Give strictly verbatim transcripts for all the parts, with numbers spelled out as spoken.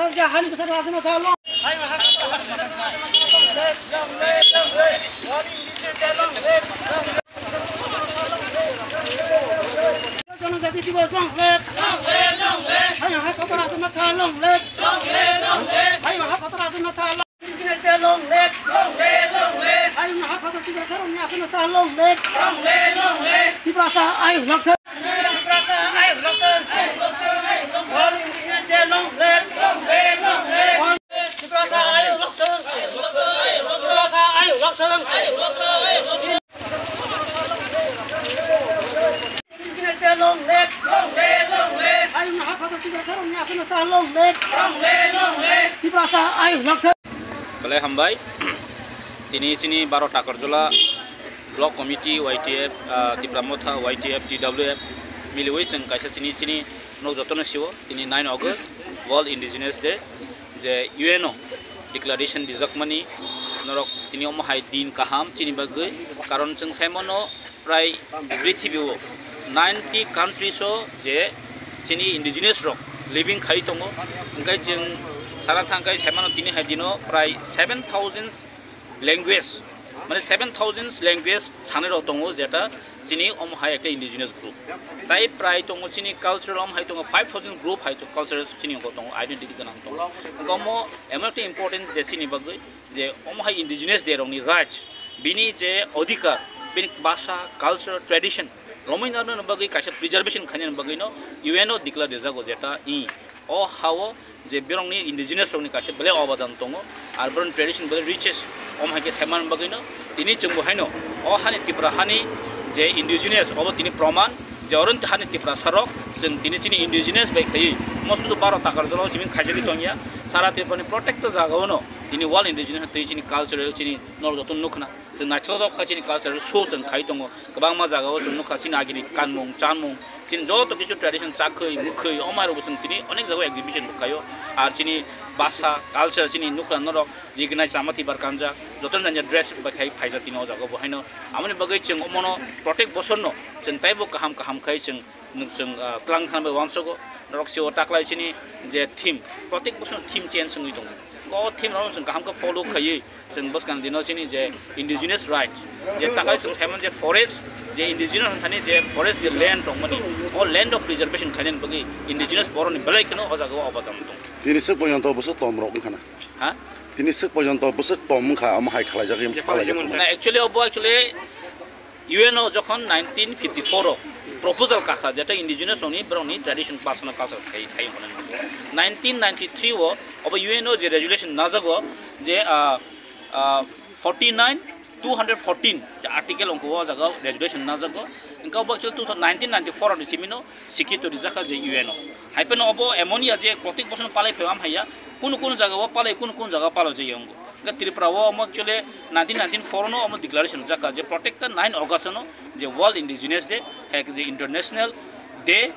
Jahani besar asma sa long. Janajati Diwas long live. Hai ha kotor asma sa long live. Hai ha kotor asma sa long. Long live, long live. Hai ha kotor Tiprasa rong asma sa long live. Long live, long live. Tiprasa ai long live. Tiprasa ai long live. All Indigenous Day long live. Long live, long live. Tiprasa ai long live. Tiprasa ai long live. Long live, long live. Belai hambai. Tini chini baro Takarjala Block Committee, Y T F, ah, Tipra Motha, Y T F, T W F, miliwi chwng kaisa chini, chini nok jotono siwo, tini nine August, World Indigenous Day, je U N O declaration dijakmani, norok tini omo hai din kaham chini bagwi, karon chwng saimano, prai prithibio ninety countries o je chini indigenous rok living khai tongo, hwnkhe chwng sana thangkhai saimano tini hai dino prai seven thousand language, mane seven thousand language sanai rok tongo, jeta chini omo hai ekta indigenous group. Tai prai tongo chini cultural omo hai tongo five thousand group hai to cultural chini tongo, identity gwnang tongo. Hwnkhe omo emon ekta importance de chini bagwi, je omo hai indigenous de rokni rights, bini je odhikar, bini basa, culture, tradition romwi narwkna bagwi kaisa preservation khainani bagwino U N O declare rijago, jeta i o hao je borokni indigenous rokni kaisa belai obadan tongo, ar borokni tradition belai riches, omo hai khe saimani bagwino tini chwngbo haino o hani Tripura hani je indigenous obo tini proman je oro hani Tiprasa rok chwng tini chini indigenous bai khaiwi mo sudu baro Takarjala o simi khaijagwi tongya, sara Tripurani protecto jagao no. Tini World Indigenous twi chini cultural chini norok joto nukha na. Chwng naithotok kha chini cultural show chwng khai tongo. Kwbangma jagao chwng nukha chini agini kanmung, chanmung, chini joto kisu tradition chakhwi, mukhwi, omo hai rokbo chwng tini onek jagao exhibition bo khaio. Ar chini basa, culture chini nukha norok rignai chama tibar kanjak, joto jani dress bai khai phaijak tini o jagao bo haino. Amoni bagwi chwng omono protek bosorno chwng taibo kaham kaham khai chwng Nwng chwng, ah, twlang thangna bai uansugo, norok sio taklai chini je theme, protek bosong theme change wngwi tongo. O theme rok chwng kaham khe follow khaiwi chwng bwskang dino chini je indigenous right, je taklai chwng saimano je forest, je indigenous thani je forest je land tongmani, o land of preservation khainani bagwi indigenous borokni belai kheno o jagao obadan tongo. Tini swk porjonto bwswk tom rok wngkha na? Ha? Tini swk porjonto bwswk tom wngkha, omo hai khalaijagwi palaijak. Na, actually, obo actually, U N O jokhon nineteen fifty-four o proposal kakha, jeta indigenous rokni borokni tradition, personal culture khai, khai hwnwi. Nineteen ninety-three o obo U N O je resolution najago je, ah, ah, forty-nine two hundred fourteen je article ongkho o jaga resolution najago. Engka obo actually two thousand, nineteen ninety-four ni simino sikito rijakha je U N O. Hai phano obo emon ya je protek bosor palai phaiwam haiya, kunu kunu jaga o palai, kunu kunu jaga o palai je yongo. Ga Tripura o omo actually nineteen ninety-four no omo declaration jakha je protect the nine August no je World Indigenous Day, hai je International Day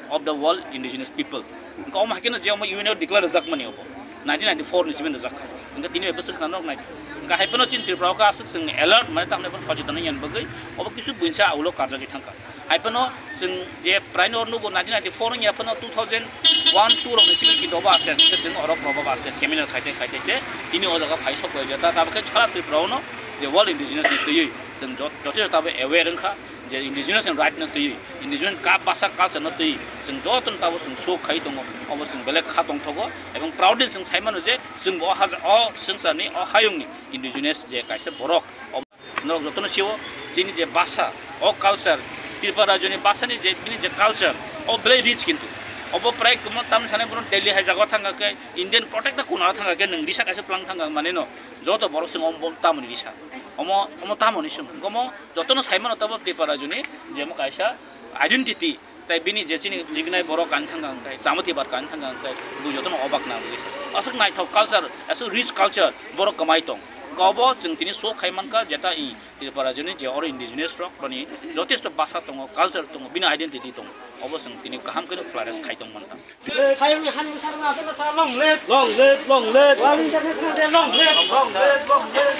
of the World Indigenous People. Engka omo hakeno je omo U N O declare jakmani obo nineteen ninety-four ni simi jakha. Engka tini bai bwswk khna nok nai. Engka hai phano chini Tripura o aswk chwng alert mane tamni phano sochetan yan bagwi obo kisu buinsa aulo karjagwi thangkha. Hai phano chwng je prai no nugo nineteen ninety-four wngya phano two thousand one two rok ni simi kinto obo aste aste chwng oro probo aste aste khe mino khaite khaite se tini o jaga phai sok bai jata. Tabuk khe sara Tripura o no je World Indigenous ni twiwi chwng jot-, joto joto abo aware wngkha je indigenous ni right no twiwi, indigenous ka basa culture no twiwi chwng joto no tabuk chwng show khai tongo. Obo chwng belai kha tongthogo ebong proudly chwng sai mano je chwng bo o haja-, o swngchar ni o hayung ni indigenous je kaisa borok. Norok jotono sio, chini je basa, o culture, Tripura rajyoni basani je, bini je culture, o belai rich kintu. Obo prai kwbangma tamni sanai borok Delhi hai jagao thangkha khe, Indian protect ta kunaro thangkha khe, nwng risa kaisa twlang thangkha manwi no, joto borok chwng omo tamoni risa. Omo, omo tamoni swng. Omo jotono sai mano tabo Tripura rajyoni je omo kaisa identity. Tai bini je chini lignai borok kani thangkha hwnkhe, chama tibar kani thangkha hwnkhe, bo jotono obak nangwi se. Aswk naithok culture, aswk rich culture borok kwmai tong. Kobo chwng tini show khai mankha, jeta i Tripura rajyoni je oro indigenous rok, boni jotesto basa tongo, culture tongo, bini identity tongo. Obo chwng tini kaham kheno flourish khai tong mankha. Hayungni hani bwsarokno aswk bwsarok long live. Long live, long live. World International Day long live. Long live, long live.